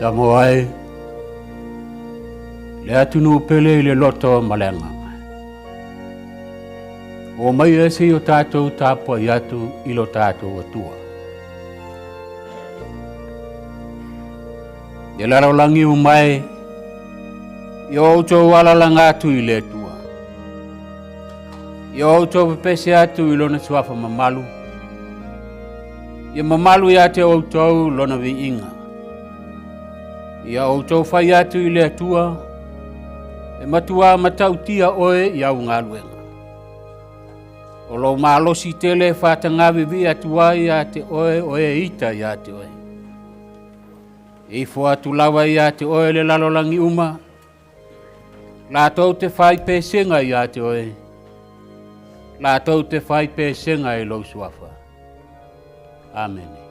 Samoa e, le atunuu pele i le loto ma le agaga. O mai e se i o tātou tapuai atu i lo tātou Atua. Ia lalolagi uma e, ia outou alalaga atu i le Atua. Ia outou pepese atu i lona suafa mamalu. Ia mamalu ia te outou lona viiga. Ia outou fai atu i le Atua, e matua matautia oe i au galuega. O lou malosi tele e faatagavivii atu ai ia te oe o e ita ia te oe. E ifo atu lava ia te oe le lalolagi uma, latou te fai pesega ia te oe, latou te fai pesega i lou suafa. Amene.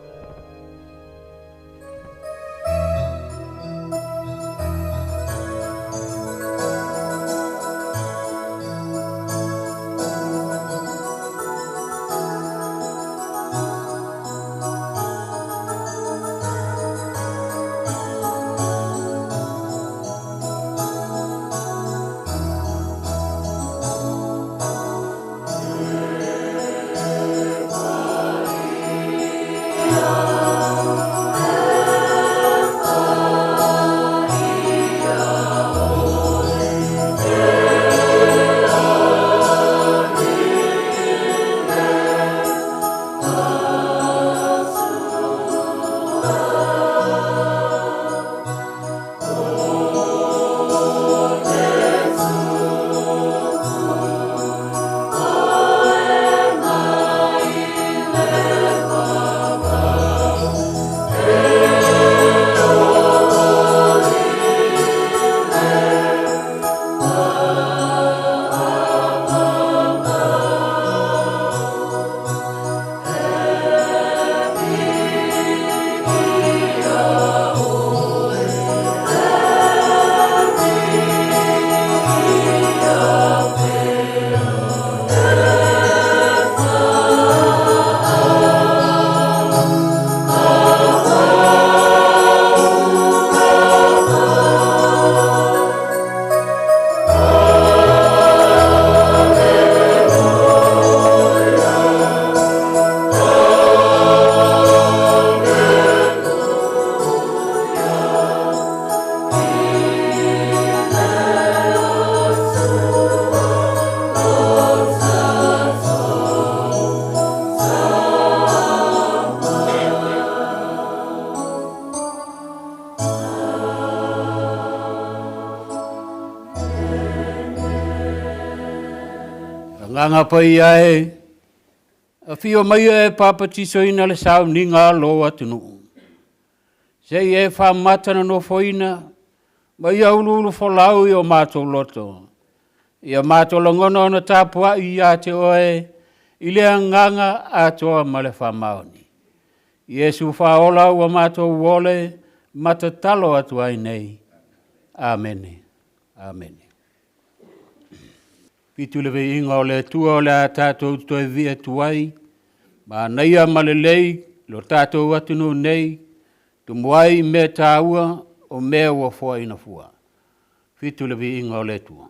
Agaga paia e, afio mai e papatisoina le sauniga a lou atunuu. Se i e faamata na nofoina, ma ia uluulu folau i o matou loto. Ia matou lagona ona tapuai ia te oe i le agaga atoa ma le faamaoni. Iesu faaola ua matou ole ma tatalo atu ai nei. Amene. Amene. Fitu le viiga o le Atua o le a tatou toe vivii atu ai, manaia ma lelei lo tatou atunuu nei, tumu ai i mea taua o mea ua foaina fua. Fitu le viiga o le Atua.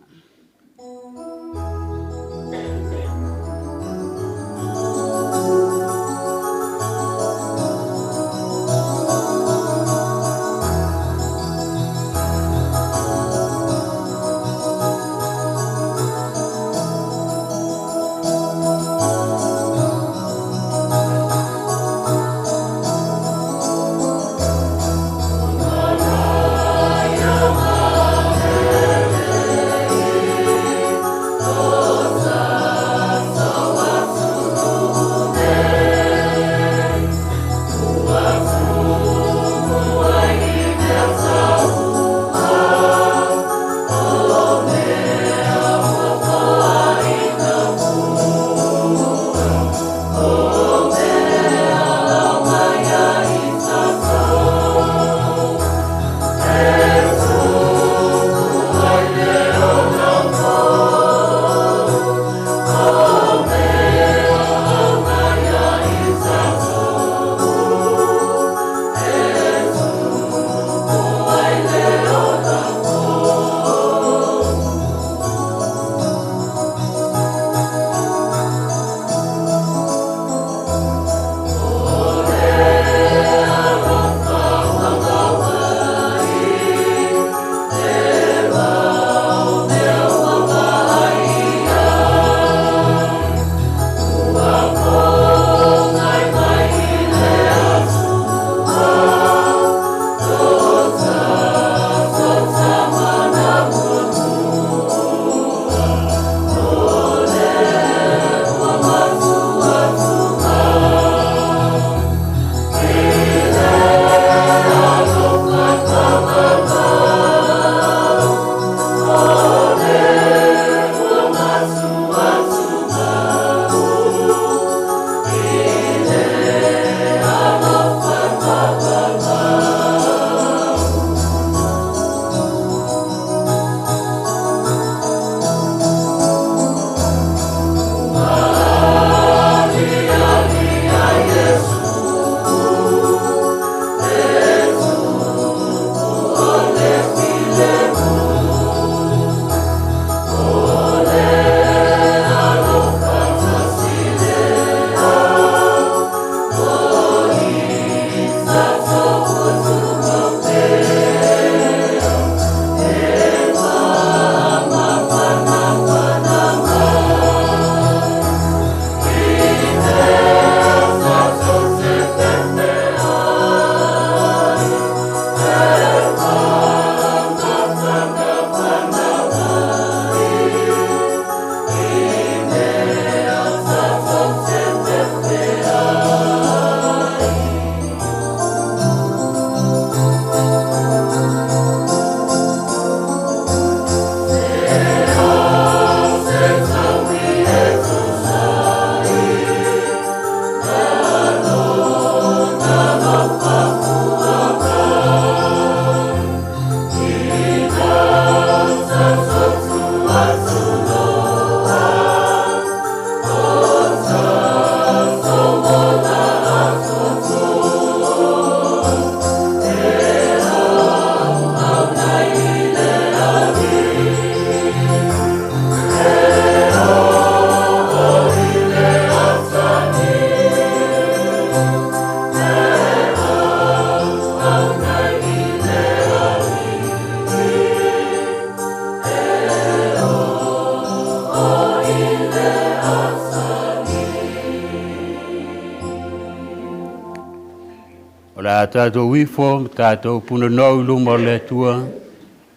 O le a tatou ifo ma tatou punonou i luma o le Atua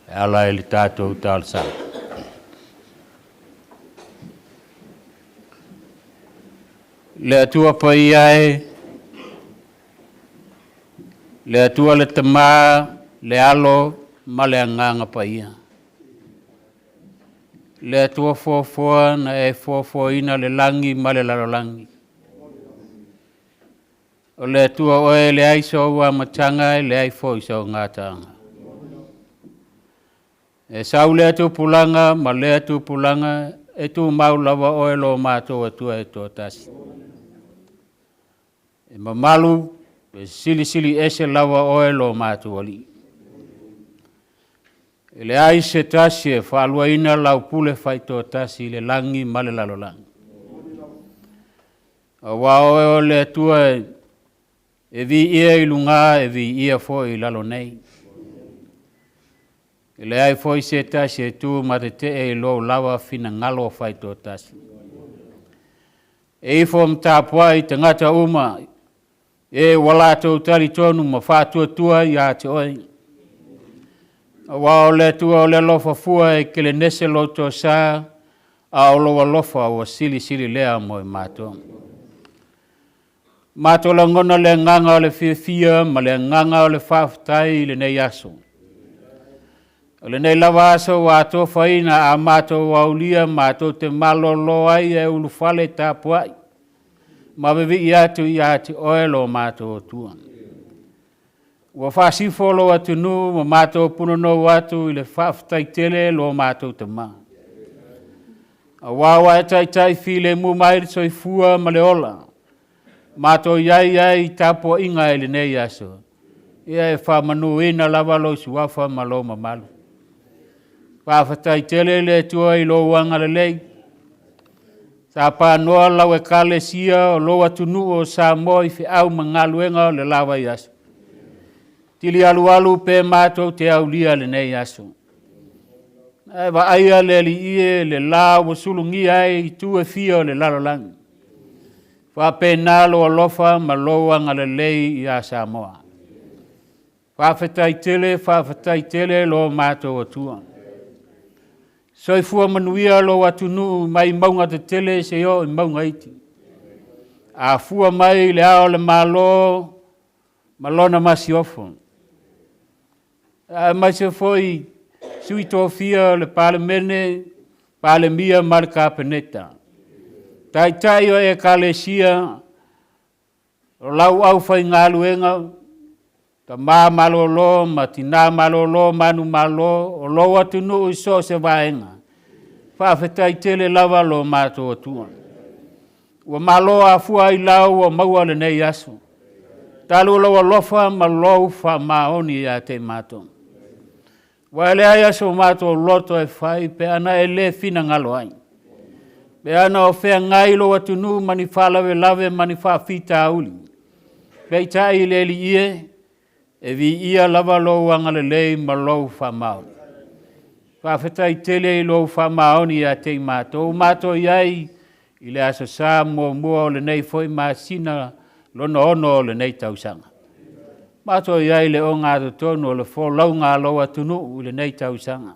e ala i le tatou talosaga. Le Atua paia e, le Atua le Tama, le Alo ma le Agaga Paia. Le Atua foafoa na e foafoaina le lagi ma le lalolagi. O le Atua oe e leai sou amataga e leai foi sou gataaga. E sau lea tupulaga ma lea tupulaga, e tumau lava oe lo matou Atua e toatasi. E mamalu, e silisili ese lava oe lo matou Alii. E leai se tasi e faaluaina lau pule faitoatasi i le lagi ma le lalolagi. Aua o oe o le Atua e viia i luga e viia foi i lalo nei. E leai foi se tasi e tu matetee i lou lava finagalo faitoatasi. E ifo ma tapuai tagata uma e ua latou talitonu ma faatuatua ia te oe. Aua o le Atua o le alofa fua e kelenese lou toasa, a o lou alofa ua silisili lea mo i matou. Matou lagona le agaga o le fiafia ma le agaga o le faafetai i lenei aso. O lenei lava aso ua atofaina a matou aulia matou te malolo ai e ulufale tapuai ma vivii atu ia te oe lo matou Atua. Ua faasifo lou atunuu ma matou punonou atu i le faafetai tele lo matou Tama. Aua ua e taitai filemu mai le soifua ma le ola, matou i ai ai i tapuaiga i lenei aso. Ia e faamanuina lava lou suafa ma lou mamalu. Faafetai tele le Atua i lou agalelei. Sa panoa lau ekalesia o lou atunuu o Samoa i feau ma galuega o le la vaiaso. Tili alualu pe matou te aulia lenei aso. Ae vaaia le Alii e le la ua sulugia ai itu e fia o le lalolagi. Faapena lou alofa ma lou agalelei ia Samoa. Faafetai tele, faafetai tele lo matou Atua. Soifua manuia lou atunuu mai mauga tetele seia oo i mauga iti. A fua mai i le Ao o le Malo ma lona masiofo, aemaise foi sui tofia o le Palemene, Palemia ma le Kapeneta, Taitai o Ekalesia, o lau aufaigaluega, tama malolo ma tina malolo manumalo o lou atunuu i so o se vaega, faafetai tele lava lo matou Atua. Ua malo afua ailao ua maua lenei aso, talu lou alofa ma lou faamaoni ia te i matou. Ua leai lava so matou loto e fai pe ana e le finagalo ai. Pe ana o feagai lou atunuu ma ni faalavelave ma ni faafitauli. Peitai i le Alii e, e viia lava lou agalelei ma lou faamaoni. Faafetai tele i lou faamaoni ia te i matou, matou i ai i le Aso Sa muamua o lenei foi masina lona ono o lenei tausaga. Matou i ai i le ogatotonu o le folauga a lou atunuu i lenei tausaga.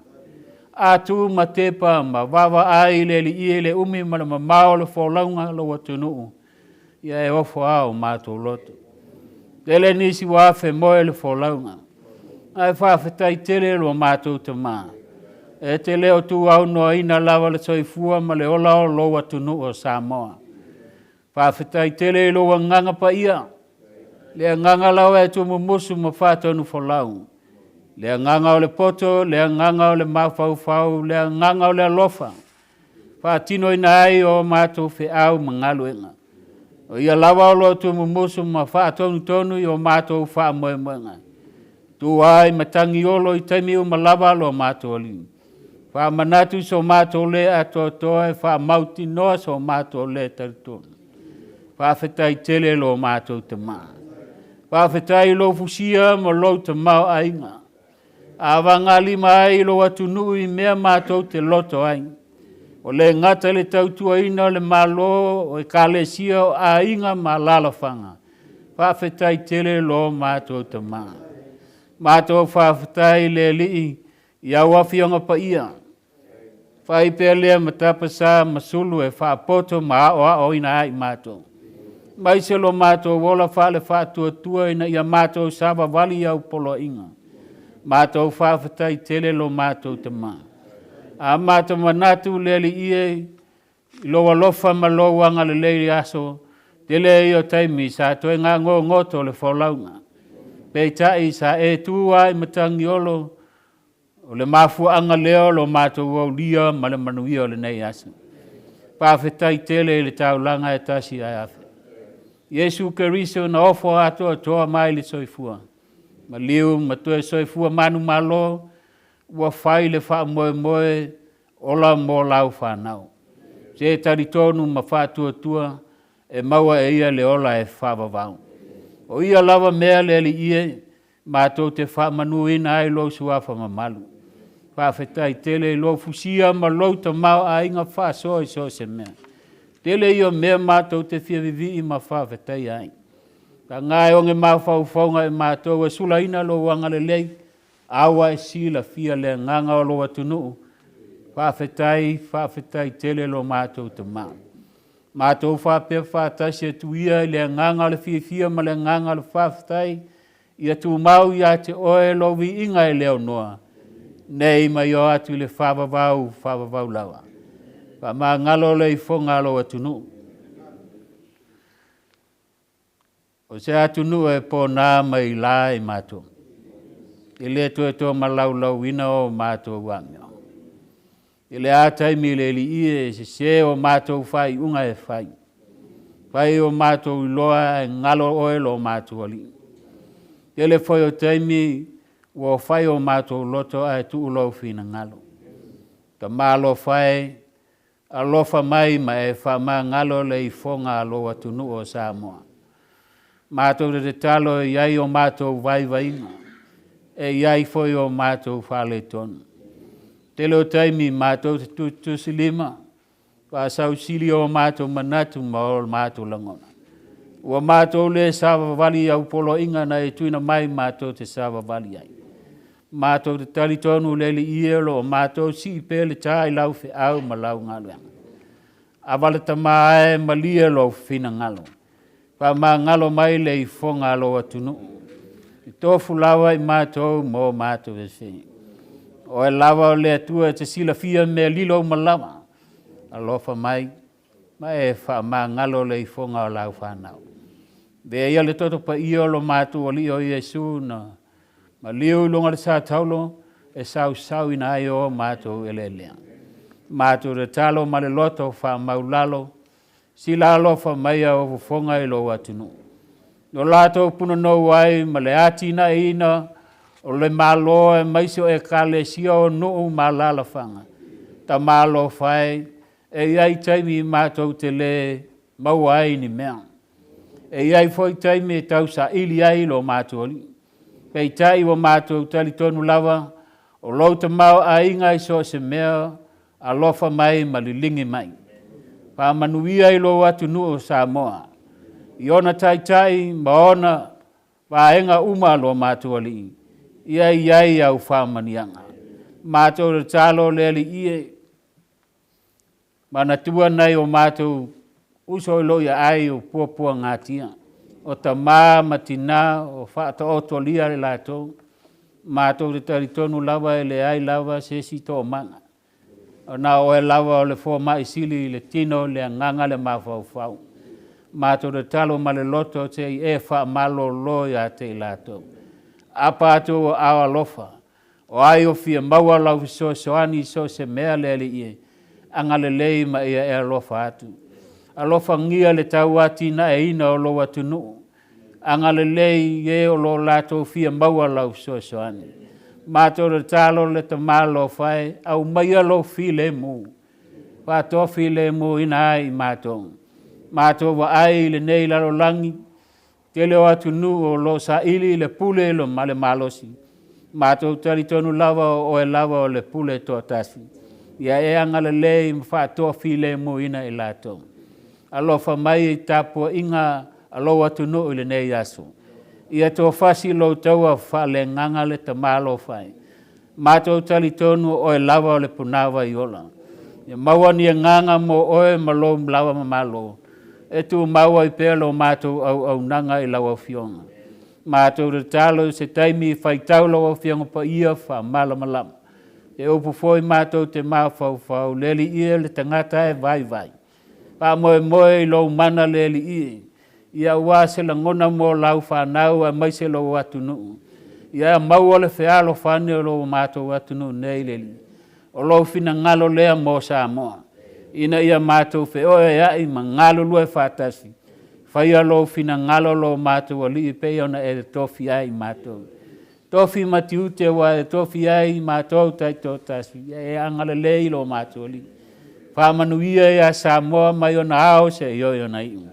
A tu ma tepa ma vaavaai i le Alii i le umi ma le mamao o le folauga a lou atunuu, ia e ofo lava o matou loto. Tele nisi ua afe moe le folauga, ae faafetai tele lo matou Tama, e te le o tuaunoaina lava le soifua ma le ola o lou atunuu o Samoa. Faafetai tele i lou agaga paia, le agaga lava e tumumusu ma faatonufolau, le agaga o le poto, le agaga o le mafaufau, le agaga o le alofa, faatinoina ai o matou feau ma galuega. O ia lava o lo o tumumusu ma faatonutonu i o matou faamoemoega. Tu ai matagiolo i taimi uma lava lo matou Alii. Faamanatu so matou le atoatoa e faamautinoa so matou le talitonu. Faafetai tele lo matou Tama. Faafetai i lou fusia ma lou tamaoaiga. A vagalima ai lou atunuu i mea matou te loto ai. O le gata i le tautuaina o le Malo, o ekalesia, o aiga ma alalafaga. Faafetai tele lo matou Tama. Matou faafetai i le Alii i au afioga paia. Fai pea lea ma tapasa ma sulu e faapoto ma aoaoina ai matou. Mai se lo matou ola faale faatuatua ina ia matou savavali i au poloaiga. Matou faafetai tele lo matou Tama. A matou manatu le Alii e i lou alofa ma lou agalelei i aso tele ia o taimi sa toe gagogoto le folauga. Peitai sa e tu lava i Matagiolo, o le mafuaaga lea o lo matou aulia ma le manuia o lenei aso. Faafetai tele i le taulaga e tasi ae afe. Iesu Keriso na ofo atoatoa mai le soifua, maliu ma toe soifua manumalo, ua fai le faamoemoe ola mo lau fanau. Se talitonu ma faatuatua e maua e ia le ola e faavavau. O ia lava mea le Alii e, matou te faamanuina ai lou suafa mamalu. Faafetai tele i lou fusia ma lou tamaoaiga faasoa i so o se mea. Tele ia o mea matou te fia vivii ma faafetaia ai. Paga e oge mafaufauga e matou e sulaina lou agalelei, a ua e silafia le agaga o lou atunuu. Faafetai, faafetai tele lo matou Tama. Matou faapea faatasi atu ia i le agaga o le fiafia ma le agaga o le faafetai, ia tumau ia te oe lou viiga e le aunoa, nei ma io atu i le faavavau, faavavau lava. Faamagalo le ifoga a lou atunuu. O se atunuu e pona mai la i matou, e le toe tomalaulauina o matou amio. I le a taimi le Alii e sese o matou faaiuga e fai, fai o matou iloa ae galo oe lo matou Alii. Tele foi o taimi ua fai o matou loto ae tuu lou finagalo. Tama alofa e, alofa mai ma e faamagalo le ifoga a lou atunuu o Samoa. Matou te tatalo e i ai o matou vaivaiga, e i ai foi o matou faaletonu. Tele o taimi matou te tusitusilima, faasausili o matou manatu ma o matou lagona. Ua matou le savavali i au poloaiga na e tuuina mai matou te savavali ai. Matou te talitonu le Alii e o lo o matou sii pea le ta i lau feau ma lau galuega. Ava le Tama e malie lou finagalo, faamagalo mai le ifoga a lou atunuu, e tofu lava i matou mo matou ese. Oe lava o le Atua e te silafia mea lilo uma lava, alofa mai ma e faamagalo le ifoga o lau fanau. Avea ia le toto paia o lo matou Alii o Iesu na maliu i luga o le satauro e sausauina ai o matou eleelea. Matou tatalo ma le loto faamaulalo, sila alofa mai au fofoga i lou atunuu. No latou punonou ai ma le atinaeina o le Malo aemaise o ekalesia o nuu ma alaalafaga. Tama alofa e, e i ai taimi matou te le maua ai ni mea. E i ai foi taimi e tausaili ai lo matou Alii. Peitai ua matou talitonu lava, o lou tamaoaiga i so o se mea, alofa mai ma liligi mai. Faamanuia i lou atunuu o Samoa, i ona taitai ma ona vaega uma lo matou Alii, ia i ai au faamanuiaga. Matou tatalo le Alii e, manatua nai o matou uso i loo aai o puapuagatia, o tama ma tina o faataotolia le latou, matou te talitonu lava e leai lava se isi toomaga, ona o oe lava o le fomai sili i le tino, le agaga, le mafaufau. Matou tatalo ma le loto se i e faamalolo ia te i latou. Apa atu ou aao alofa, o ai o fia maua lau fesoasoani i so o se mea le Alii e, agalelei ma ia e alofa atu. Alofagia le tauatinaeina o lou atunuu, agalelei i e o lo o latou fia maua lau fesoasoani. Matou tatalo le Tama alofa e, aumaia lou filemu, faatoafilemuina ai i matou. Matou vaai i lenei lalolagi, tele o atunuu o lo o saili le pule ma le malosi, matou talitonu lava o oe lava o le pule toatasi. Ia e agalelei ma faatoafilemuina i latou. Alofa mai i tapuaiga a lou atunuu i lenei aso. Ia tofasi lou taua faaleagaga le tamalofa e. Matou talitonu o oe lava o le punavai ola. Ia maua ni agaga mo oe ma lou lava ma malo, e tumau ai pea lo matou auaunaga i lau Afioga. Matou tatalo i se taimi faitau lau Afioga Paia faamalamalama. E upu foi matou te mafaufau, le Alii e le tagata e vaivai. Faamoemoe i lou mana le Alii, ia aua se lagona mo lau fanau aemaise lou atunuu. Ia maua le fealofani o lo matou atunuu nei le Alii. O lou finagalo lea mo Samoa, ina ia matou feoeoeai ma galulue faatasi, faia lou finagalo lo matou Alii pei ona e tofia ai matou. Tofi ma tiute ua e tofia ai matou taitoatasi, ia e agalelei lo matou Alii. Faamanuia ia Samoa mai ona ao seia oo i ona iu.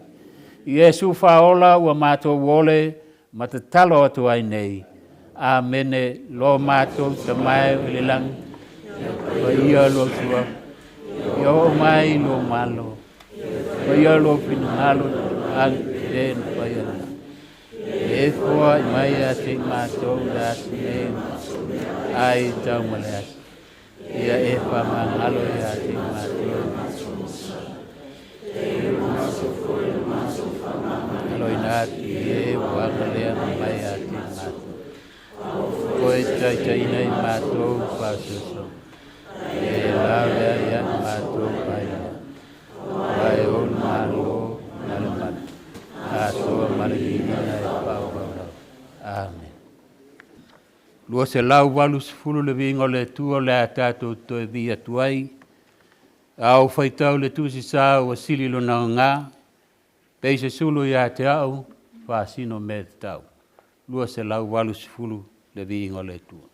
Iesu Faaola ua matou ole ma tatalo atu ai nei. Amene. Lo matou Tama e i le lagi, paia lou suafa, ia oo mai lou Malo, faia lou finagalo e na faia le lagi. E foai mai ia te i matou le aso nei, ai tau ma le aso. Ia e faamagalo ia te i matou. Aloina atu i e ua agalea mai ia te i matou. Koe taitaiina i matou faasoasoa. E lavea ia i matou paia. Aua e ou le Malo ma le mana, atoa ma le viiga e faaauau lava. Amene. 280 le viiga o le Atua o le a tatou toe vii atu ai. A ou faitau i le tusi sa ua sili lona aoga, pei se sulu ia te au, faasino mea tatau. 280 le viiga o le Atua.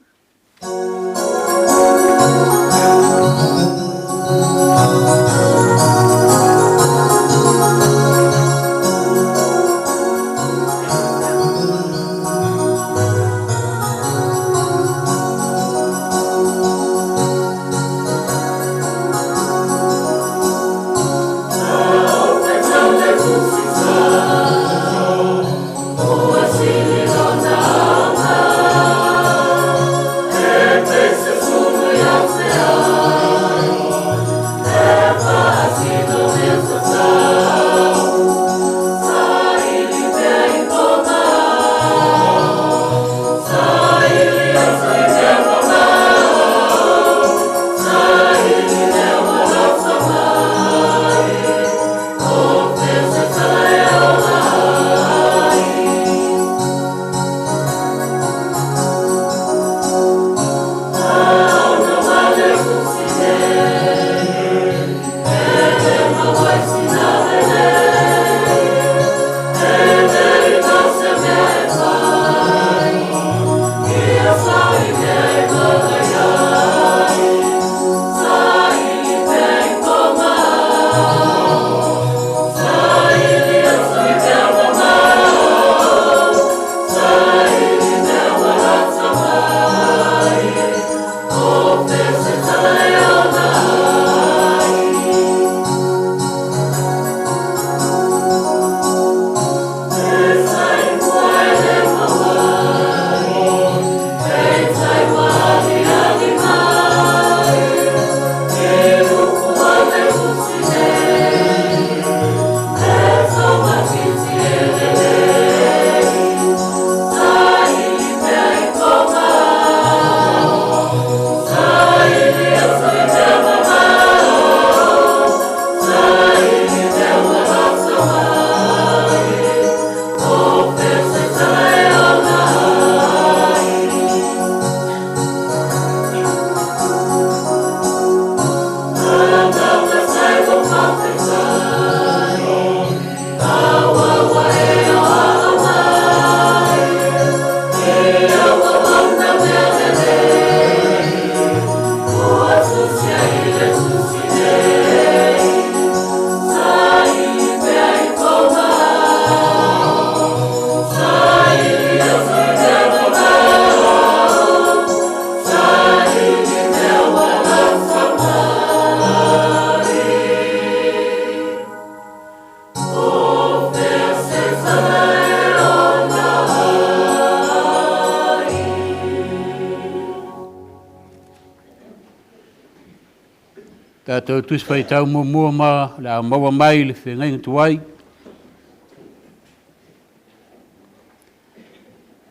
Tatou Tusi Faitau muamua ma o le a maua mai le feagaiga tuai.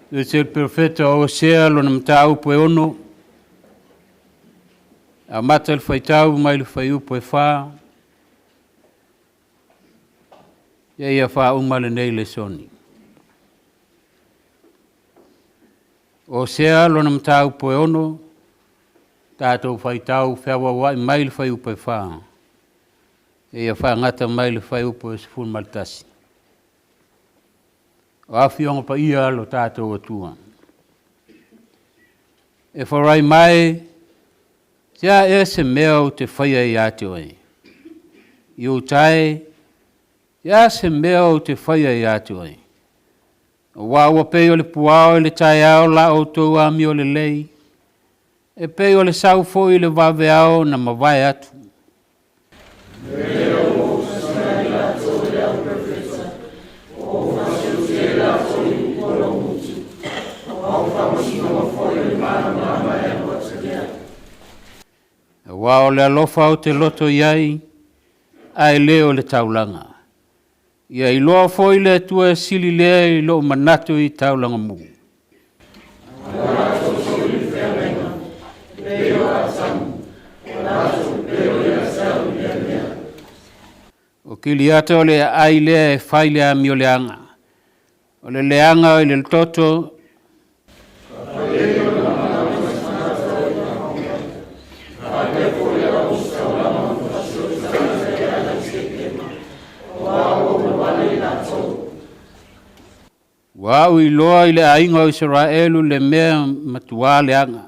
Tusi a le Perofeta o Osea lona mataupu e 6, amata le faitau mai le fuaiupu e 4, seia faauma lenei lesoni. Osea lona mataupu e 6, tatou faitau feauauai mai le fuaiupu e 4, seia faagata mai le fuaiupu e 11. O Afioga Paia a lo tatou Atua. Eferaima e, se a ea se mea ou te faia ia te oe? Iuta e, se a se mea ou te faia ia te oe? Aua ua pei o le puao i le taeao la outou amio lelei, e pei o le sau foi i le vaveao na mavae atu. Aua o le alofa ou te loto i ai, ae le o le taulaga. Ia iloa foi le Atua e sili lea i lou manatu i taulaga mu. O Kiliata o le aai lea e fai le amioleaga, o le leaga i le toto. Ua au iloa i le aiga o Isaraelu le mea matuā leaga.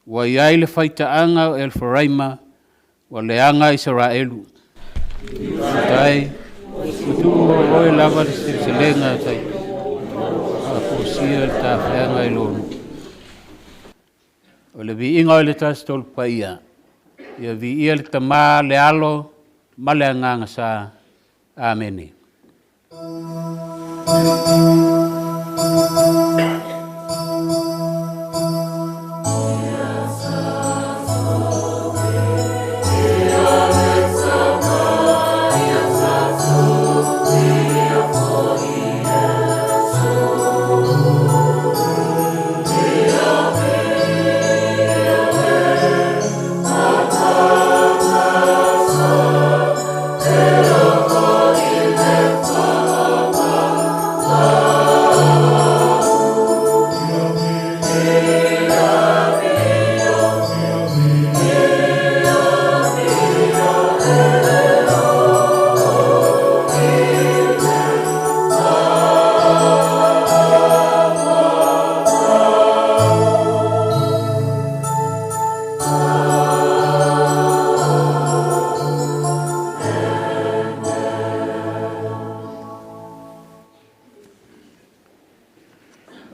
Ua i ai le faitaaga o Eferaima, ua leaga Isaraelu. Tai, ua tuu mo oe lava le seleselega tai faafosia le tafeaga i lou nuu. O le viiga o le Tasi Tolu Paia, ia viia le Tama, le Alo ma le Agaga Sa. Amene.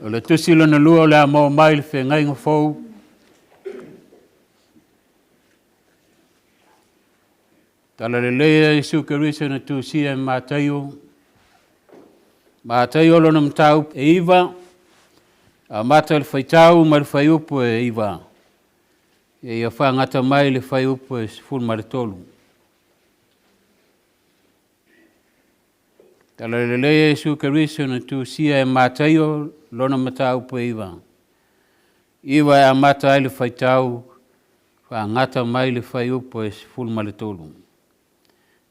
O le tusi lona lua o le a maua mai le feagaiga fou. Tala lelei a Iesu Keriso na tusia e Mataio. Mataio lona mataupu e 9, amata le faitau ma le fuaiupu e 9. Ia faagata mai le fuaiupu e 13. Tala lelei a Iesu Keriso na tusia e Mataio lona mataupu e 9. 9 e amata ai le faitau, faagata mai le fuaiupu e 13.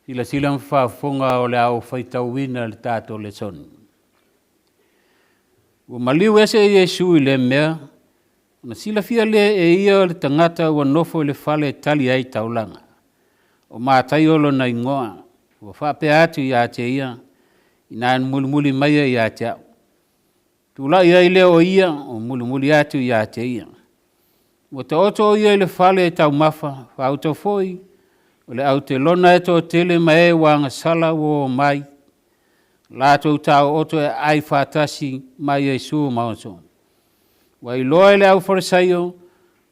Silasila ma faafofoga o le a ou faitauina le tatou lesoni. Ua maliu ese Iesu i lea mea, ona silafia lea e ia o le tagata ua nofo i le fale e tali ai taulaga. O Mataio lona igoa, ua faapea atu ia te ia, ina mulimuli mai ia te au. Tulai ai lea o ia, o mulimuli atu ia te ia. Ua taoto o ia i le fale e taumafa, faauta foi, o le autelona e toatele ma e ua agasala ua o mai, latou taooto e aai faatasi ma Iesu ma ona. Ua iloa e le aufalesaio,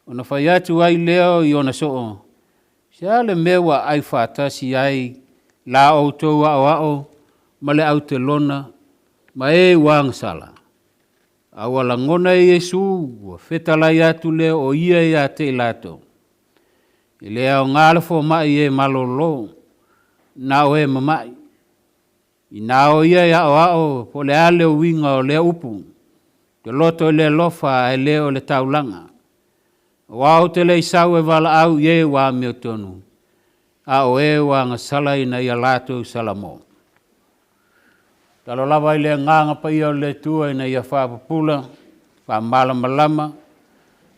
ona fai atu ai lea i ona soo, se a le mea ua aai faatasi ai la outou aoao ma le autelona ma e ua agasala? A ua lagona e Iesu, ua fetalai atu lea o ia ia te i latou. E le aoga le fomai i e malolo, na o e mama'i. Inā o ia e aoao po o le a le uiga o lea upu, te loto i le alofa ae le o le taulaga. Aua ou te le i sau e valaau i e ua amiotonu, a o e ua agasala ina ia latou salamo. Tatalo lava i le Agaga Paia o le Atua ina ia faapupula, faamalamalama,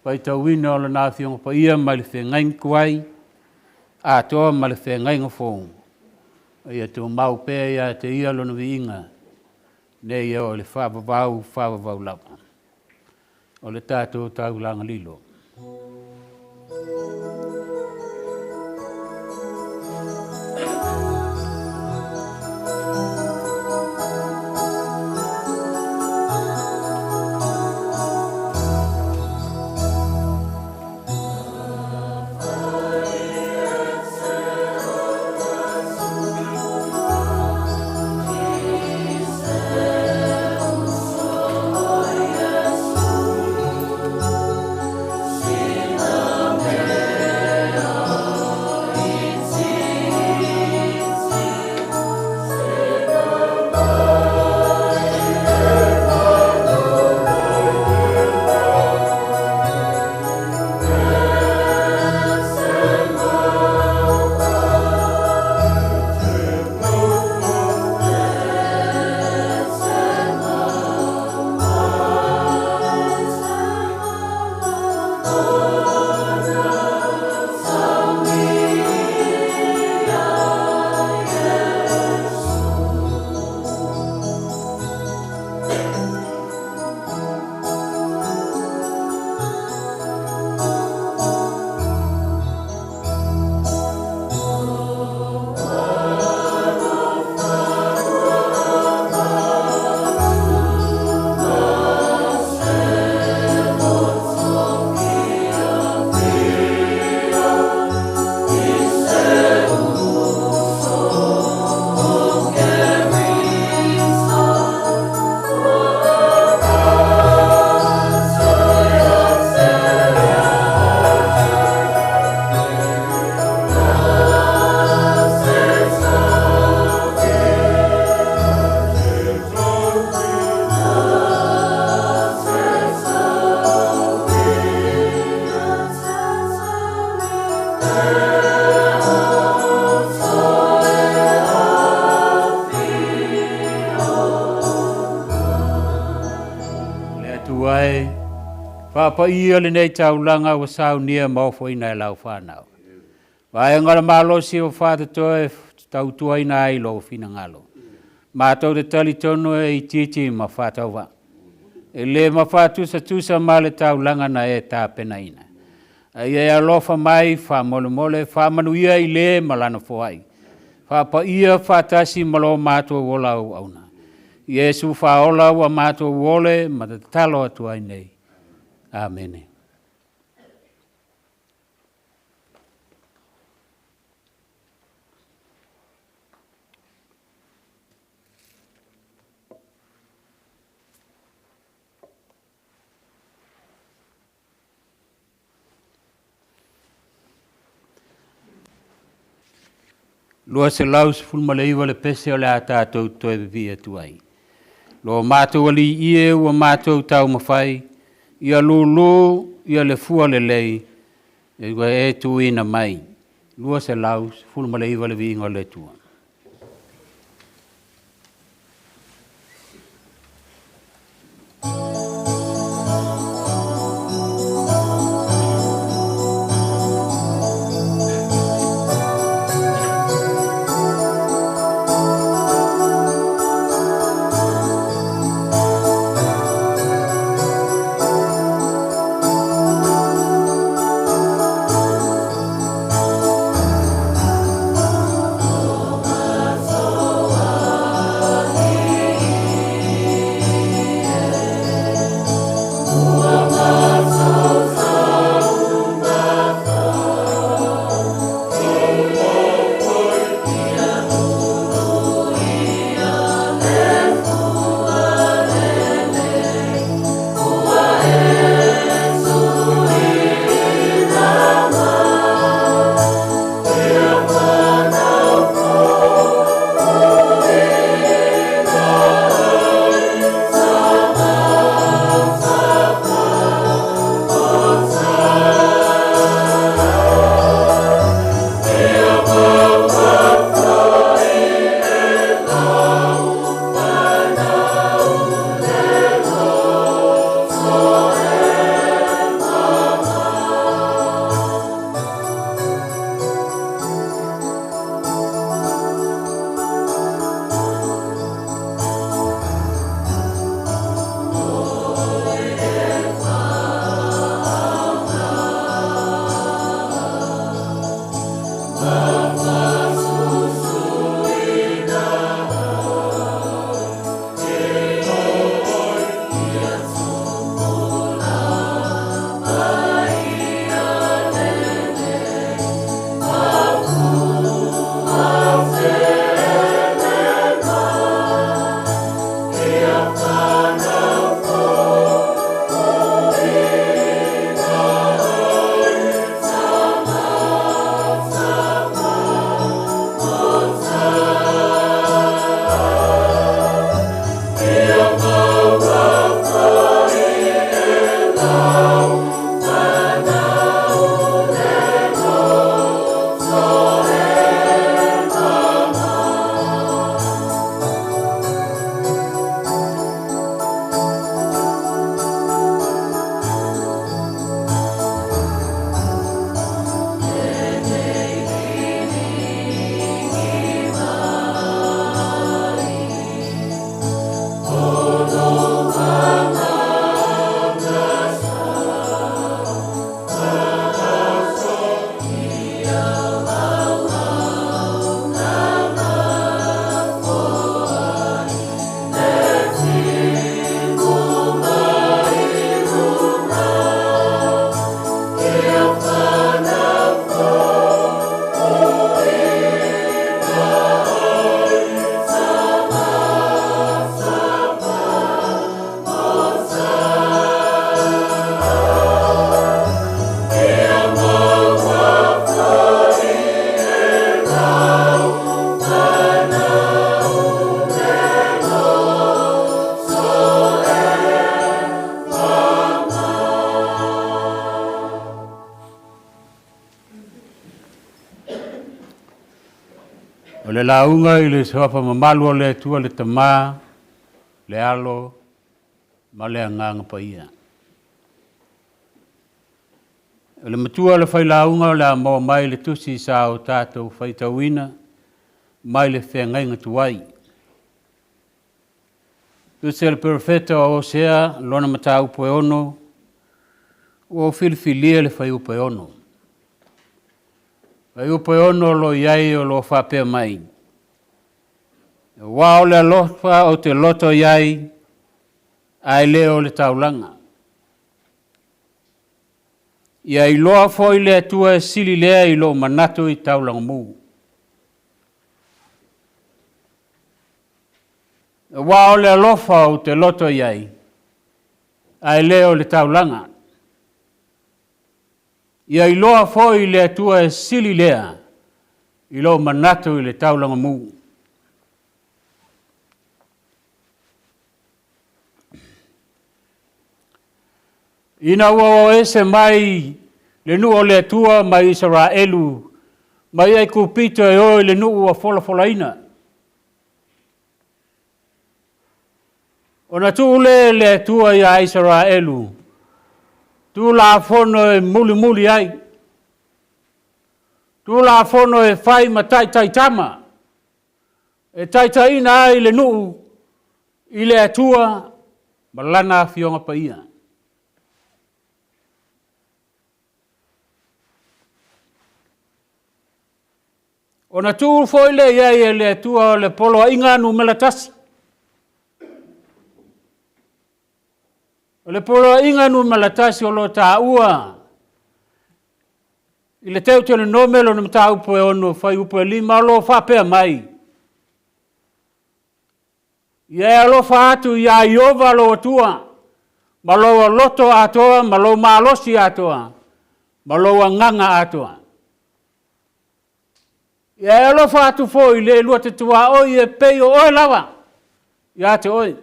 faitauina o Lana Afioga Paia mai le Feagaiga Tuai atoa ma le Feagaiga Fou, a ia tumau pea ia te Ia Lona viiga, nei e oo i le faavavau faavavau lava. O le tatou taulaga lilo. Le Atua e, faapaia lenei taulaga ua saunia ma ofoina e lau fanau. Vaega o le malosi ua faatotoa e tautuaina ai lou finagalo. Matou te talitonu e itiiti ma faatauvaa. E le mafatusatusa ma le taulaga na e tapenaina. A ia e alofa mai, faamolemole, faamanuia i le ma lana foai. Faapaia faatasi ma lo matou ola auauna. Iesu faaola ua matou ole ma tatalo atu ai nei. Amene. 219 le pese o le a tatou toe vivii atu ai. Lo matou alii e ua matou taumafai, ia lulu ia le fua lelei, ua e tuuina mai. 219 le viiga o le Atua. Failauga i le Suafa mamalu o le Atua le Tama, le Alo ma le Agaga Paia. O le matua o le failauga o le a maua mai le tusi sa o tatou faitauina mai le feagaiga tuai. Tusi a le Perofeta o Osea, lona mataupu e 6, ua ou filifilia le fuaiupu e 6. Fuaiupu e 6 o lo o i ai o lo o faapea mai, Aua o le alofa ou te loto i ai, ae le o le taulaga. Ia iloa foi le Atua e sili lea i lou manatu i taulaga mu. Aua o le alofa ou te loto i ai, ae le o le taulaga. Ia iloa foi le Atua e sili lea i lou manatu i le taulaga mu. Ina ua o ese mai le nuu o le Atua mai Isaraelu mai Aikupito e o i le nuu ua folafolaina. Ona tuu lea e le Atua iā Isaraelu Tulafono e mulimuli ai, Tulafono e fai ma taitaitama, e taitaiina ai le nuu i le Atua ma Lana Afioga Paia. Ona tuu foi lea i ai e le Atua o le poloaiga numera 1. O le poloaiga numera 1 o lo o taua i le Teutelonome lona mataupu e 6 fuaiupu e 5 o lo o faapea mai, Ia e alofa atu iā Ieova lou Atua ma lou loto atoa ma lou malosi atoa ma lou agaga atoa. Ia e alofa atu foi i le lua te tuaoi e pei o oe lava ia te oe.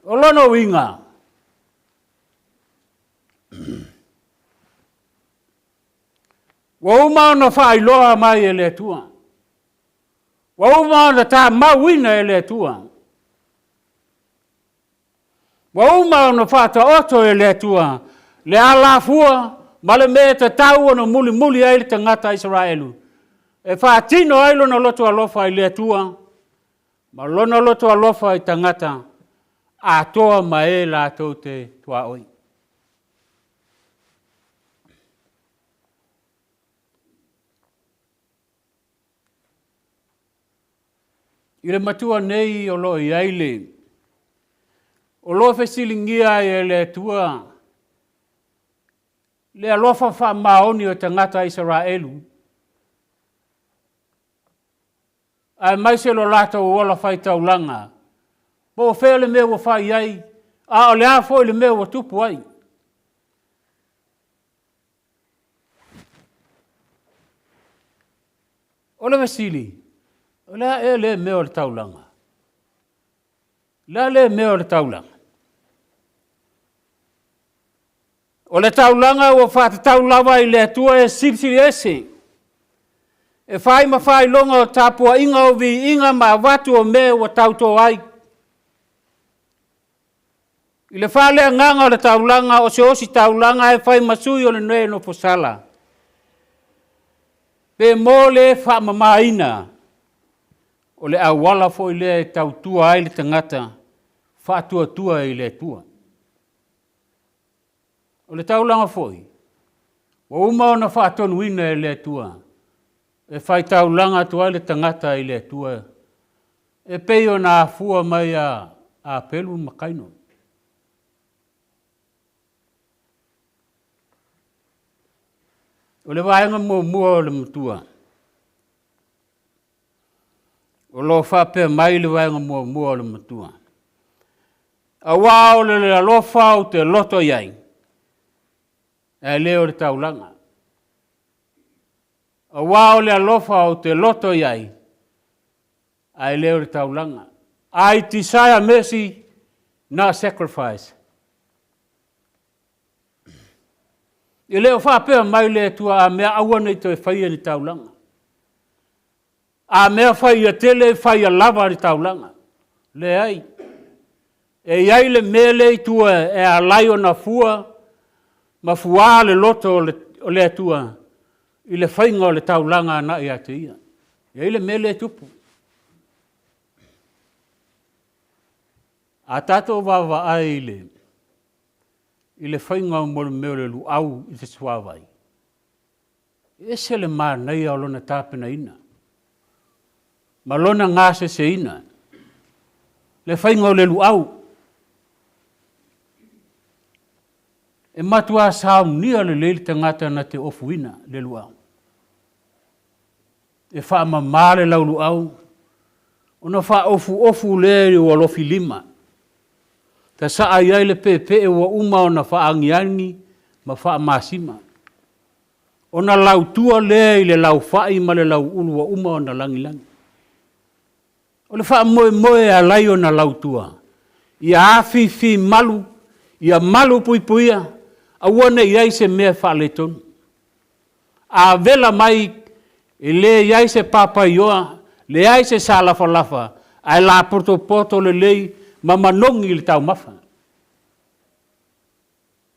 O lona uiga, ua uma ona faailoa mai e le Atua, ua uma ona tamauina e le Atua, Ua uma ona faataoto e le Atua le alafua ma le mea e tatau ona mulimuli ai le tagata Isaraelu e faatino ai lona loto alofa i le Atua ma lona loto alofa i tagata atoa ma e latou te tuaoi. I le matua nei o lo o i ai le, o lo o fesiligia ai e le Atua le alofa faamaoni o tagata Isaraelu, aemaise lo latou ola faitaulaga, po o fea le mea ua fai ai, a o le a foi le mea ua tupu ai. O le fesili, o le a ea lea mea o le taulaga? O le a lea mea o le taulaga? O le taulaga ua faatatau lava i le Atua e Silisili Ese, e fai ma faailoga o tapuaiga o viiga ma avatu o mea ua tauto ai. I le faaleagaga o le taulaga, o se ositaulaga e fai ma sui o le nee nofosala, pe mo le faamamaina, o le auala foi lea e tautua ai le tagata faatuatua i le Atua. O le taulaga foi, ua uma ona faatonuina e le Atua e faitaulaga atu ai le tagata i le Atua e pei ona afua mai ia Apelu ma Kaino. O le vaega muamua o le matua, o lo o faapea mai le vaega muamua o le matua, aua o le alofa ou te loto i ai, ae le o le taulaga. Aua o le alofa ou te loto i ai, ae le o le taulaga. I desire mercy, not sacrifice. E le o faapea mai le Atua a mea aua ne i toe faia ni taulaga. A mea fai ia tele, fai ia lava le taulaga. Leai. E i ai le mea lea i tua e ala ai ona fua ma fuā le loto o le Atua i le faiga o le taulaga agai ia te Ia. E i ai le mea lea e tupu. A tatou vaavaai i le faiga o mea o le luau i le suavai, E ese le manaia o lona tapenaina ma lona gaseseina, le faiga o le luau. E matua saunia lelei le tagata na te ofuina le luau. E faamama le lauluau ona faaofuofu lea i ou alofilima, sasaa i ai le peepee ua uma ona faagiagi ma faamasima. Ona lautua lea i le laufai ma le lauulu ua uma ona lagilagi. O le faamoemoe e ala ai ona lautua, ia afifi malu, ia malupuipuia, aua ne i i ai se mea e faaletonu. A vela mai, e leai se papaioa, leai se salafalafa, ae lapotopoto lelei ma manogi le taumafa.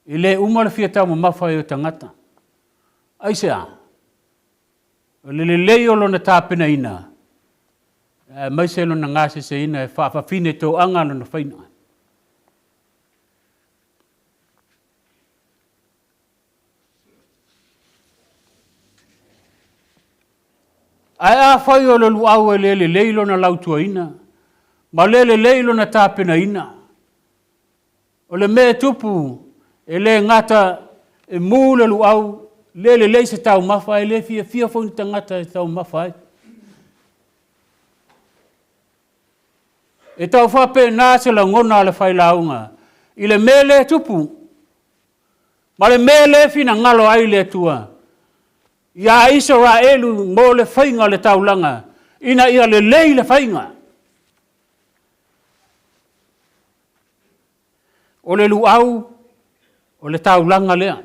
E le uma le fia taumamafa ai o tagata. Aisea? O le lelei o lona tapenaina, aemaise lona gaseseina e faafafine toaga lona faiga. Ae afai o le luau e le lelei lona lautuaina, ma le lelei lona tapenaina, o le mea e tupu, e le gata e mu le luau, le lelei se taumafa, ae le fiafia foi ni tagata e taumafa ai. E tau faapena se lagona a le failauga i le mea lea e tupu, ma le mea lea e finagalo ai le Atua ia Isaraelu mo le faiga o le taulaga, ina ia lelei le faiga. O le luau, o le taulaga lea.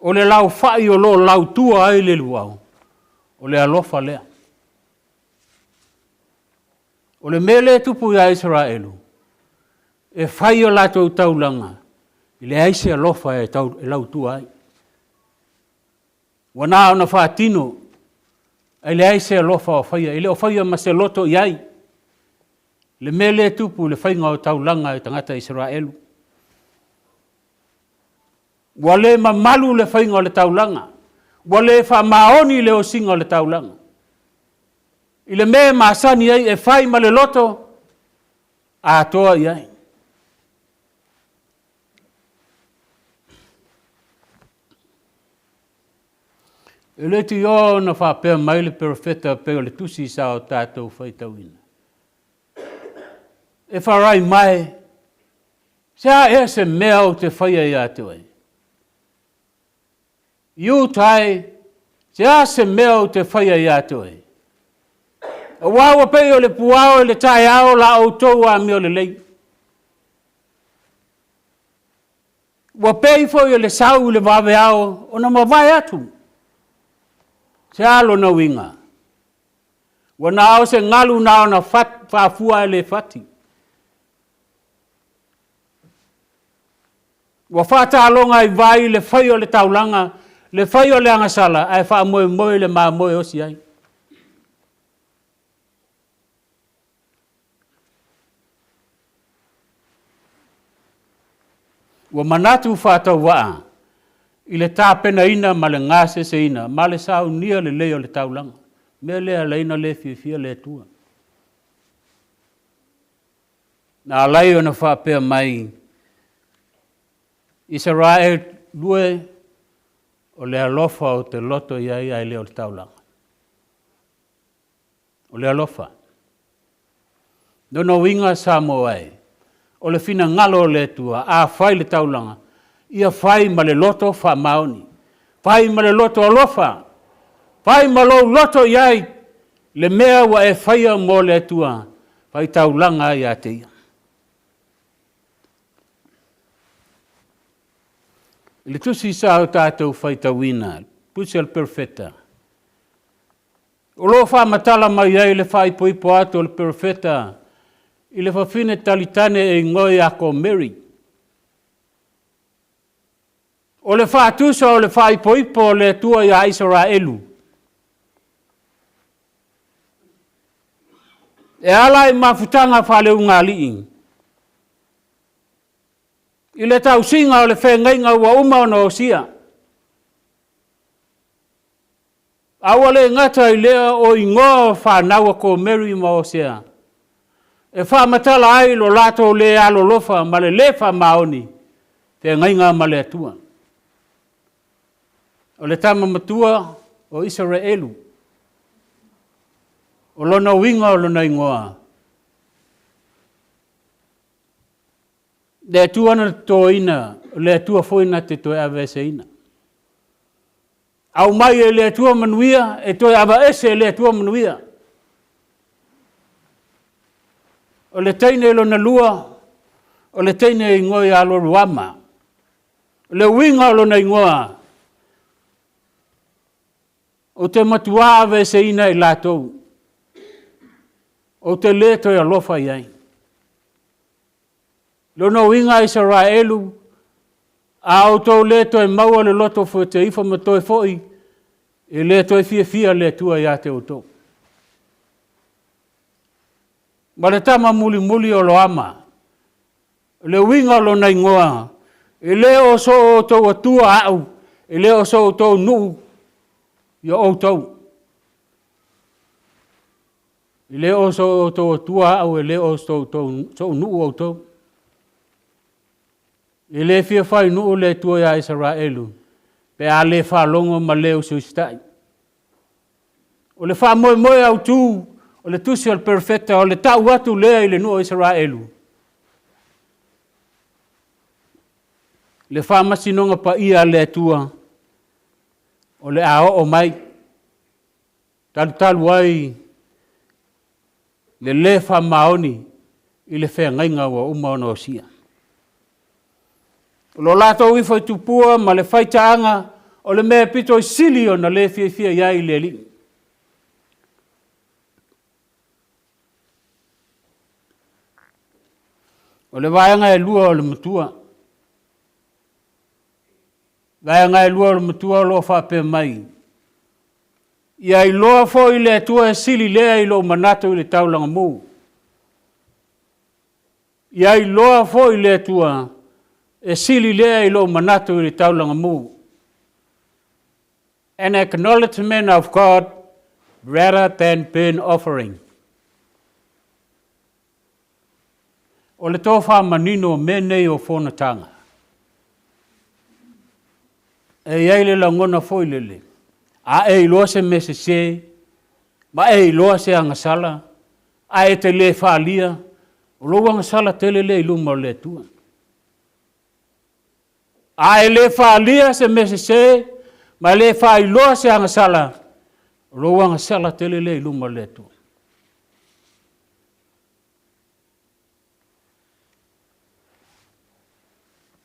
O le laufai o lo o lautua ai le luau, o le alofa lea. O le mea lea e tupu ia Isaraelu, e fai o latou taulaga, e leai se alofa e lautua ai. Ua na ona faatino, ae leai se alofa o faia, e le o faia ma se loto i ai le mea lea e tupu i le faiga o taulaga e tagata Isaraelu. Ua le mamalu le faiga o le taulaga, ua le faamaoni le osiga o le taulaga. I le mea e masani ai e fai ma le loto atoa i ai. E le tioa ona faapea mai le perofeta pei o le tusi sa o tatou faitauina. E farai mai, se a ea se mea ou te faia ia te oe? Iuta e, se a se mea ou te faia ia te oe? Aua ua pei o le puao i le taeao la outou amio lelei. Ua pei foi o le sau i le vaveao ona mavae atu. Se a lona uiga? Ua na o se galu na ona faafua ae le fati. Ua faataloga i vai le fai o le taulaga, le fai o le agasala, ae faamoemoe i le mamoe e osi ai. Ua manatu faatauvaa i le tapenaina ma le gaseseina ma le saunia lelei o le taulaga. Mea lea e ala ai ona le fiafia le Atua. Na ala ai ona faapea mai, Isaraelu e, o le alofa ou te loto i ai ae le o le taulaga. O le alofa. Lona uiga Samoa e, o le finagalo o le Atua, a fai le taulaga, ia fai ma le loto faamaoni, fai ma le loto alofa, fai ma lou loto i ai le mea ua e faia mo le Atua, fai taulaga ai ia te Ia. I le tusi sa o tatou faitauina, Tusi a le Perofeta. O lo o faamatala mai ai le faaipoipo atu o le Perofeta i le fafine talitane e igoa ia Komeri. O le faatusa o le faaipoipo o le Atua ia Isaraelu, e ala i mafutaga faaleulugalii, i le tausiga o le feagaiga ua uma ona osia. A ua le gata i lea o igoa o fanau a Komeri ma Osea, e faamatala ai lo latou le alolofa ma le le faamaoni feagaiga ma le Atua. O le tama matua o Isaraelu, o lona uiga o lona igoa, le Atua na totoina, o le Atua foi na te toe aveeseina. Aumai e le Atua manuia, e toe aveese e le Atua manuia. O le teine lona lua, o le teine e igoa ia Loruama. O le uiga o lona igoa, ou te matua aveeseina i latou, ou te le toe alofa i ai. Lona uiga Isaraelu, a outou le toe maua le loto fueteifo ma toe foi, e le toe fiafia le Atua ia te outou. Ma le tama mulimuli o Loama, o le uiga o lona igoa, e le o so outou Atua au, e le o so outou nuu ia outou. E le o so outou Atua au, e le o sou nuu outou. E le fia fai nuu le Atua ia Isaraelu pe a le faalogo ma le usiusitai. O le faamoemoe autu o le tusi a le Perofeta o le tau atu lea i le nuu o Isaraelu, le faamasinoga paia a le Atua o le a oo mai, talutalu ai le le faamaoni i le feagaiga ua uma ona osia. O lo latou ifo i tupua ma le faitaaga o le mea e pito i sili ona le fiafia i ai le Alii. O le vaega e lua o le matua. Vaega e lua o le matua o lo o faapea mai, Ia iloa foi le Atua e sili lea i lou manatu i le taulaga mu. Ia iloa foi le Atua e sili lea i lou manatu i le taulaga mu. An acknowledgement of God rather than burnt offering. O le tofa manino o mea nei o fonotaga, e i ai le lagona foi lele, a e iloa se mea sese, ma e iloa se agasala, ae e te le faalia, o lou agasala tele lea i luma o le Atua. A e le faalia se mea sese, ma e le faailoa se agasala, o lou agasala tele lea i luma o le Atua.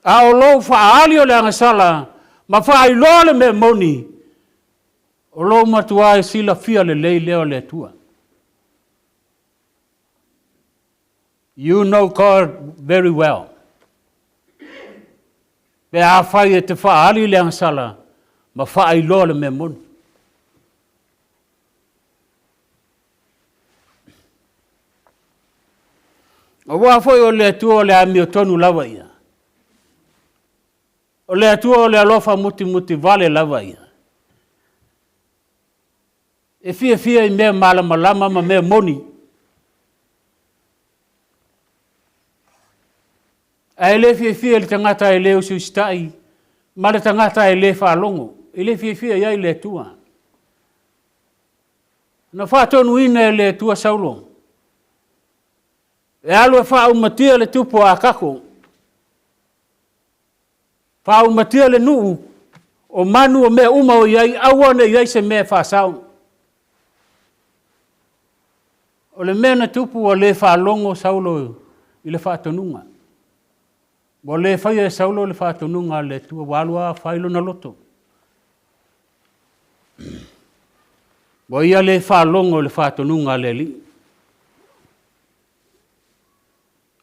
A o lou faaali o le agasala ma faailoa le mea moni, o lou matuā e silafia lelei lea o le Atua. You know God very well. Pe afai e te faaali le agasala ma faailoa le mea moni. Aua foi o le Atua o le amiotonu lava ia. O le Atua o le alofa mutimuti vale lava ia. E fiafia i mea malamalama ma mea moni. Ae le fiafia i le tagata e le usiusitai ma le tagata e le faalogo. E le fiafia i ai le Atua. Na faatonuina e le Atua Saulo e alu e faaumatia le tupu o Akako, faaumatia le nuu o manu o mea uma o i ai, aua ne i ai se mea e faasao. O le mea na tupu ua le faalogo Saulo i le faatonuga. Ua le faia e Saulo le faatonuga a le Atua, ua alu lava fai lona loto. Ua ia le faalogo i le faatonuga a le Alii.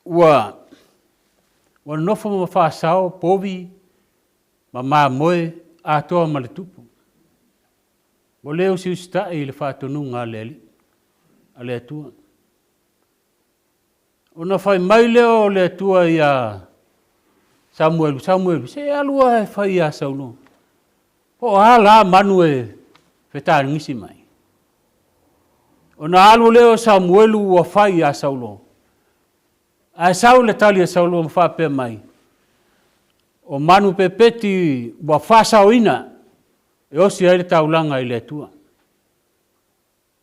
Ua ua nofo ma faasao povi ma mamoe atoa ma le tupu. Ua le usiusitai i le faatonuga a le Alii, a le Atua. Ona fai mai lea o le Atua ia Samuelu, Samuelu, se alu ae e fai ia Saulo. Po o a la manu e fetagisi mai. Ona alu lea o Samuelu ua fai ia Saulo. Ae sau le tali a Saulo ma faapea mai, o manu pepeti ua faasaoina e osi ai le taulaga i le Atua.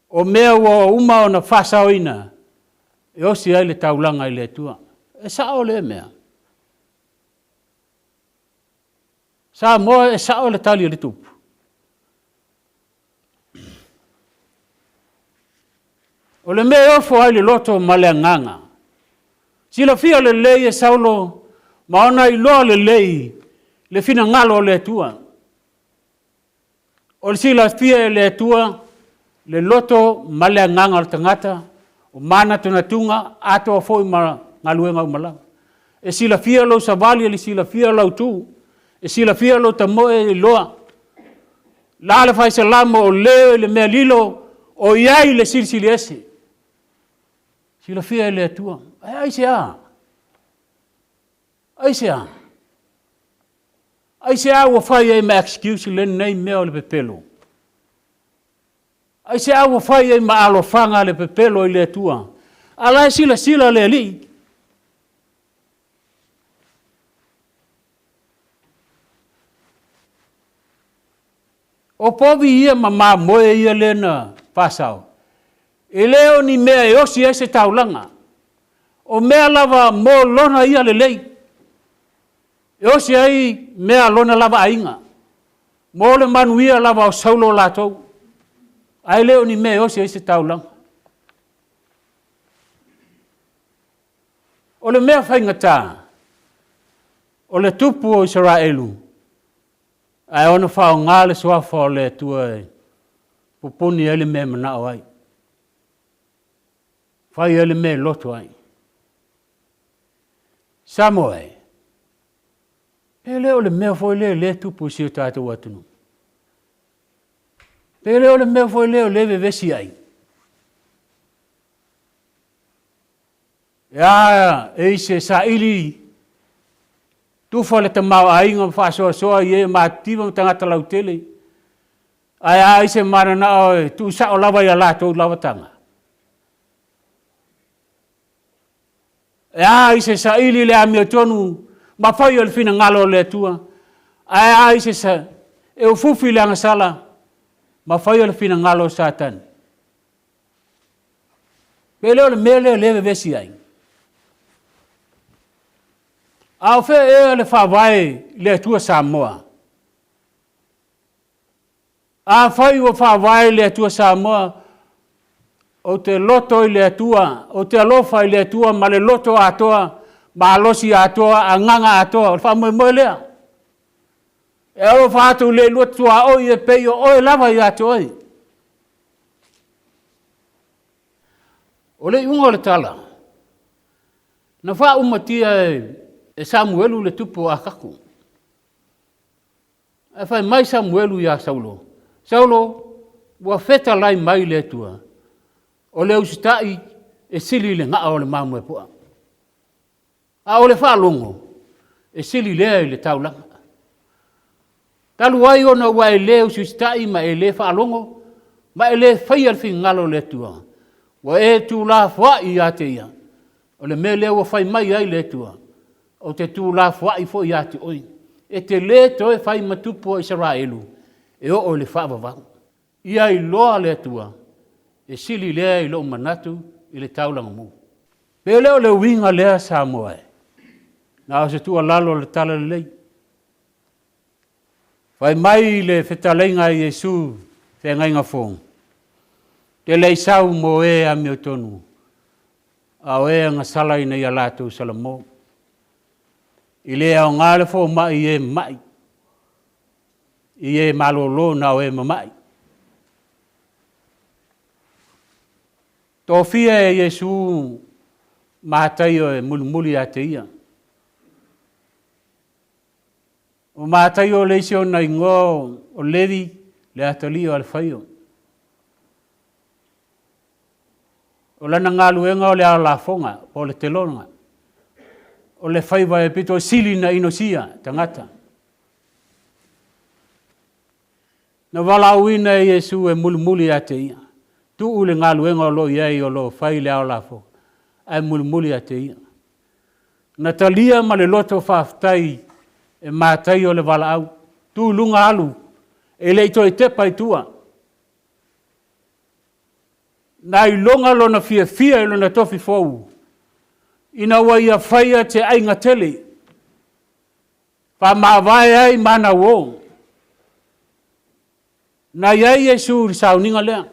O mea ua uma ona faasaoina e osi ai le taulaga i le Atua. E sao lea mea? Samoa e sao le tali a le Tupu? O le mea e ofo ai le loto ma le agaga. Silafia lelei e Saulo ma ona iloa lelei le finagalo o le Atua. O le silafia e le Atua le loto ma le agaga o le tagata, o manatunatuga atoa foi ma galuega uma lava. E silafia lou savali, e silafia lau tu, e silafia lou tamoe e iloa. O le a le faisalamo o le i le mea lilo o i ai le Silisili Ese. E silafia e le Atua. Ae aisea? Aisea? Aisea ua fai ai ma excuse lenei mea o le pepelo? Aisea ua fai ai ma alofaga le pepelo i le Atua? A la e silasila le Alii. O povi ia ma mamoe ia lea na faasao, e le o ni mea e osi ai se taulaga, o mea lava mo lona ia lelei, e osi ai mea a lona lava aiga, mo le manuia lava o Saulo latou, ae le o ni mea e osi ai se taulaga. O le mea faigata, o le tupu o Isaraelu, ae ono faaaoga le suafa o le Atua e pupuni ai le mea e manao ai, fai ai le mea e loto ai. Samoa e, pe le o le mea foi lea lea e tupu i si o tatou atunuu? Pe le o le mea foi lea o lea e vevesi ai? E a e i se saili tufa le tamaoaiga ma faasoasoa i e matitiva ma tagata lautele, ae a i se mananao e tuusao lava i a latou lava taga? E a i se saili le amiotonu ma fai o le finagalo o le Atua, ae a i se e ufufi le agasala ma fai o le finagalo o Satani? Pe le o le mea lea o lea e vevesi ai? A o fea ea le faavae i le Atua Samoa? Afai ua faavae i le Atua Samoa, ou te loto i le Atua, ou te alofa i le Atua ma le loto atoa, malosi atoa, agaga atoa. O le faamoemoe lea. E alofa atu i le lua tuaoi e pei o oe lava ia te oe. O le iuga o le tala, na faaumatia e Samuelu le tupu o Akaku. Ae fai mai Samuelu iā Saulo, Saulo, ua fetalai mai le Atua, o le usitai e sili i le ga'a o le mamoe poa. A o le faalogo, e sili lea i le taulaga. Talu ai ona ua e le usiusitai ma e le faalogo ma e le faia le finagalo o le Atua, ua e tuulafoai ia te ia, o le mea lea ua fai mai ai le Atua, ou te tuulafoai foi ia te oe, e te le toe fai ma tupu o Isaraelu e oo i le faavavau. Ia iloa le Atua, e sili lea i lou manatu i le taulaga mu. Pe le o le uiga lea Samoa e? Na o se tuualalo o le Talalelei. Fai mai le fetalaiga a Iesu feagaiga fou, Te le i sau mo e amiotonu, a o e agasala ina ia latou salamo. I le aoga le fomai i e mamai, i e malolo na o e mamai. Tofia e Iesu Mataio e mulimuli ia te ia. O Mataio le isi ona igoa o Levi, le atalii o Alefaio. O lana galuega o le ao lafoga, po o le telona. O le faiva e pito sili na inosia tagata. Na valaauina e Iesu e mulimuli ia te ia. Tuu le galuega o lo o i ai o lo o fai le ao lafoga, ae mulimuli ia te ia. Na talia ma le loto faafetai e Mataio le valaau, tu i luga alu, e le i toe tepa i tua. Na iloga lona fiafia i lona tofi fou, ina ua ia faia se aiga tele, faamavae ai ma ana uo. Na i ai Iesu i le sauniga lea,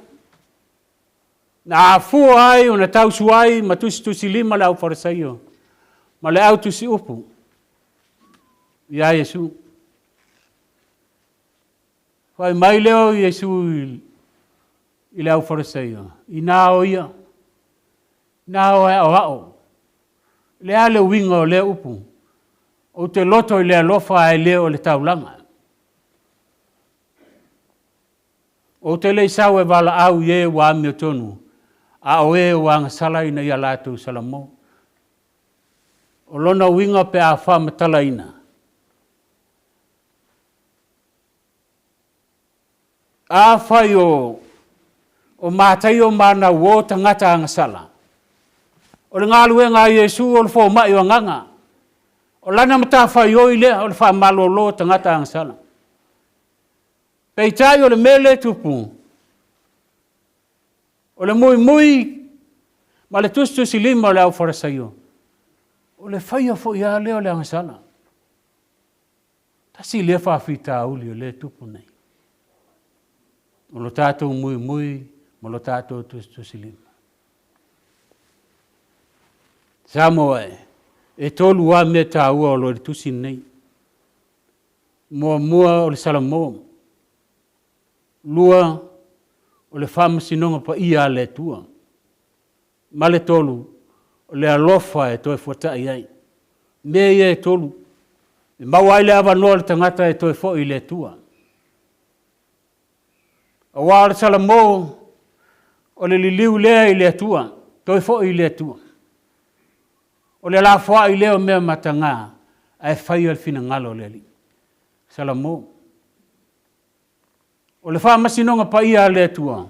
na afua ai ona tausuai ma tusitusilima le aufalesaio ma le autusiupu ia Iesu. Fai mai lea o Iesu i le aufalesaio, ina o ia, ina o e aoao. O le a le uiga o lea upu? Ou te loto i le alofa ae le o le taulaga. Ou te le i sau e valaau i e ua amiotonu, a o e ua agasala ina ia latou salamo. O lona uiga pe a faamatalaina, afai o Mataio ma ana uo tagata agasala, o le galuega a Iesu o le fomai o agaga. O lana matafaioi lea o le faamalolo o tagata agasala. Peitai o le mea lea e tupu, o le muimui ma le tusitusilima o le aufalesaio, o le faia foi lava lea o le agasala. Tasi lea faafitauli o lea e tupu nei. O lo tatou muimui ma lo tatou tusitusilima. Samoa e, e tolu lava mea taua o lo o i le tusi lenei. Muamua o le Salamo, lua o le faamasinoga paia a le Atua, ma le tolu o le alofa e toe fuatai ai. Mea ia e tolu e maua ai le avanoa o le tagata e toe foi i le Atua. Aua o le Salamo, o le liliu lea i le Atua, toe foi i le Atua. O le lafoai lea o mea mataga, ae faia le finagalo o le Alii. Salamo. O le faamasinoga paia a le Atua,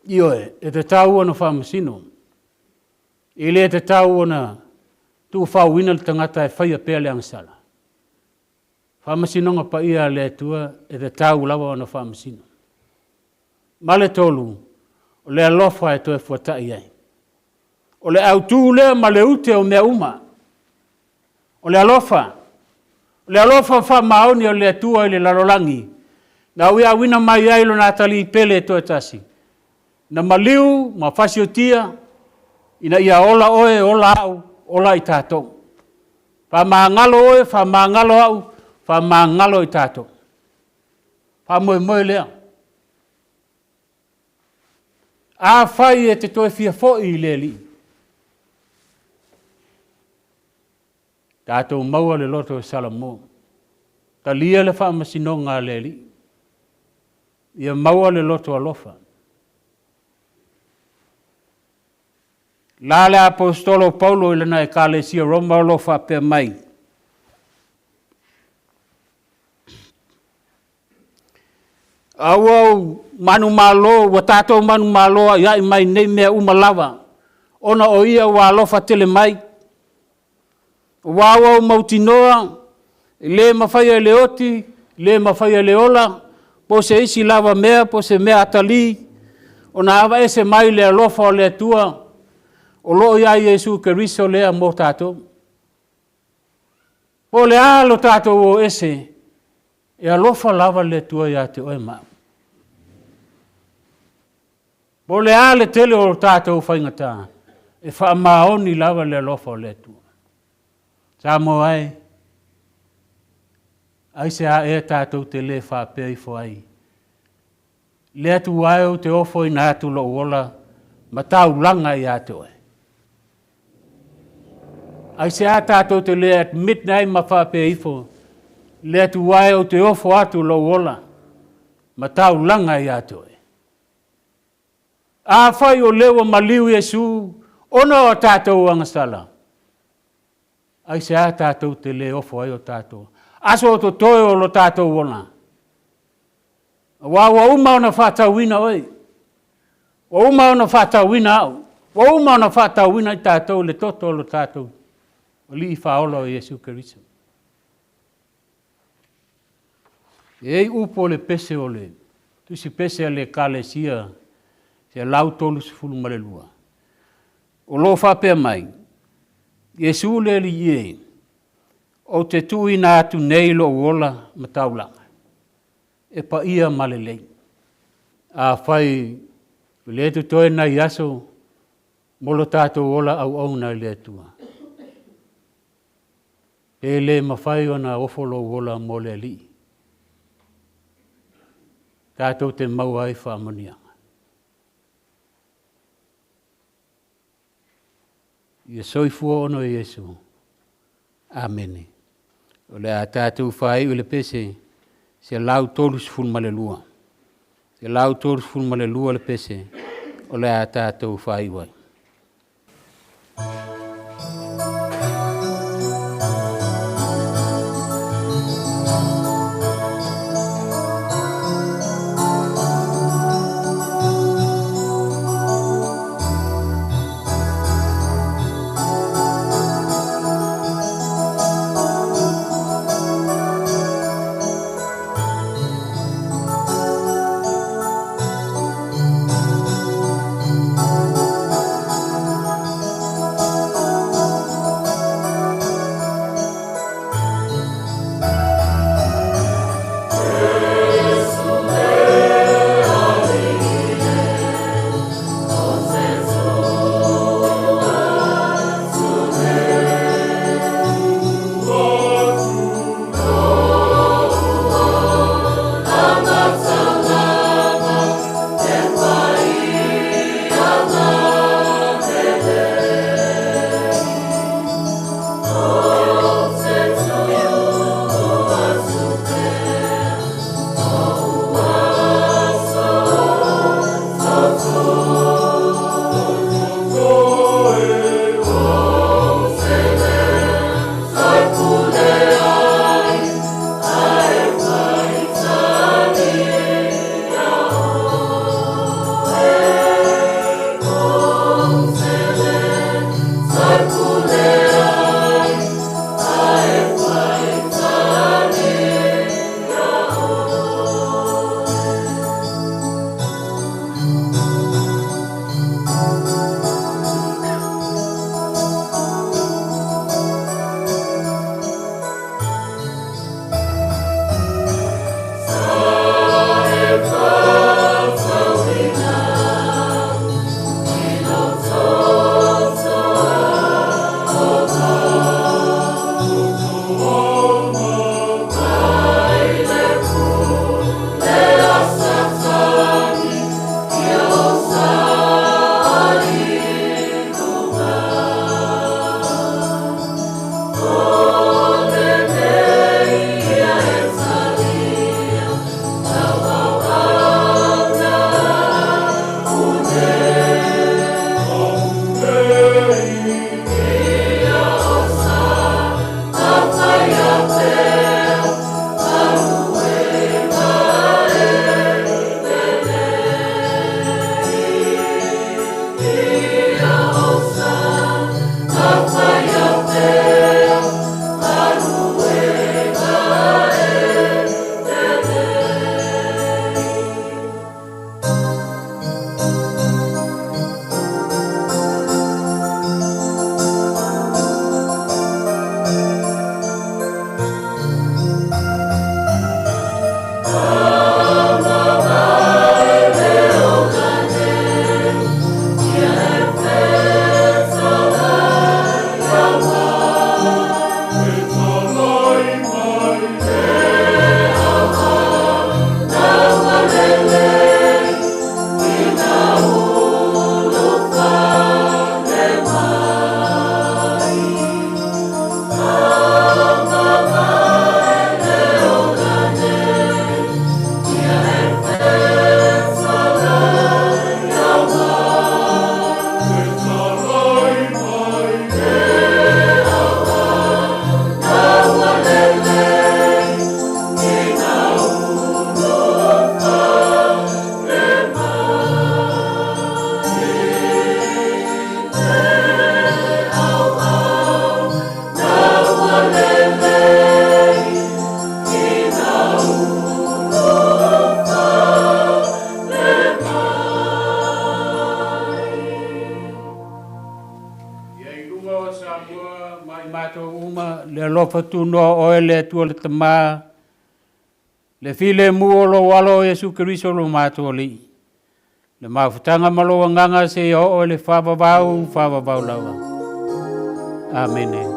ioe, e tatau ona faamasino. E le tatau ona tuufauina le tagata e faia pea le agasala. Faamasinoga paia a le Atua e tatau lava ona faamasino. Ma le tolu, o le alofa e toe fuatai ai. O le autu lea ma le ute o mea uma. O le alofa, o le alofa faamaoni o le Atua i le lalolagi, na auiauina mai ai lona atalii pele e toatasi, na maliu ma fasiotia ina ia ola oe, ola au, ola i tatou. Faamagalo oe, faamagalo au, faamagalo i tatou. Faamoemoe lea. Afai e te toe fia foi i le Alii, tatou maua le loto o Salamo, talia le faamasinoga a le Alii, ia maua le loto alofa. La le Aposetolo o Paulo i lana Ekalesia Roma o lo o faapea mai, A ua ou manumalo, ua tatou manumalo aiai mai nei mea uma lava, ona o ia ua alofa tele mai. Aua ua ou mautinoa, e le mafaia e le oti, le mafaia e le ola, po o se isi lava mea, po o se mea atalii, ona aveese mai le alofa o le Atua o lo o ia Iesu Keriso lea mo tatou. Po o le a lo tatou o ese, e alofa lava le Atua ia te oe ma au. Po o le a le tele o tatou faigata, e faamaoni lava le alofa o le Atua. Samoa e, aisea ea tatou te le faapea ifo ai? Le Atua e ou te ofoina atu lou ola ma taulaga ia te oe. Aisea tatou te le admit ai ma faapea ifo, Le Atua e ou te ofo atu lou ola ma taulaga ia te oe. Afai o lea ua maliu Iesu ona o a tatou agasala, aisea tatou te le ofo ai o tatou aso o totoe o lo tatou ola? Aua ua uma ona faatauina oe, ua uma ona faatauina au, ua uma ona faatauina i tatou i le toto o lo tatou Alii Faaola o Iesu Keriso. E i ai upu o le pese o le tusi pese a le Ekalesia 132, o lo o faapea mai, Iesu le Alii e, ou te tuuina atu nei lou ola ma taulaga, e paia ma lelei. Afai o lea e totoe nai aso mo lo tatou ola auauna i le Atua, pe le mafai ona ofo lou ola mo le Alii, tatou te maua ai faamanuiaga. Ia soifua ona o Iesu. Amene. O le a tatou faaiu i le pese 132. 132 le pese o le a tatou faaiu ai. le alofa tunoa o oe le Atua le Tama, le filemu o lou Alo o Iesu Keriso lo matou Alii, le mafutaga ma lou Agaga seia oo i le faavavau faavavau lava. Amene.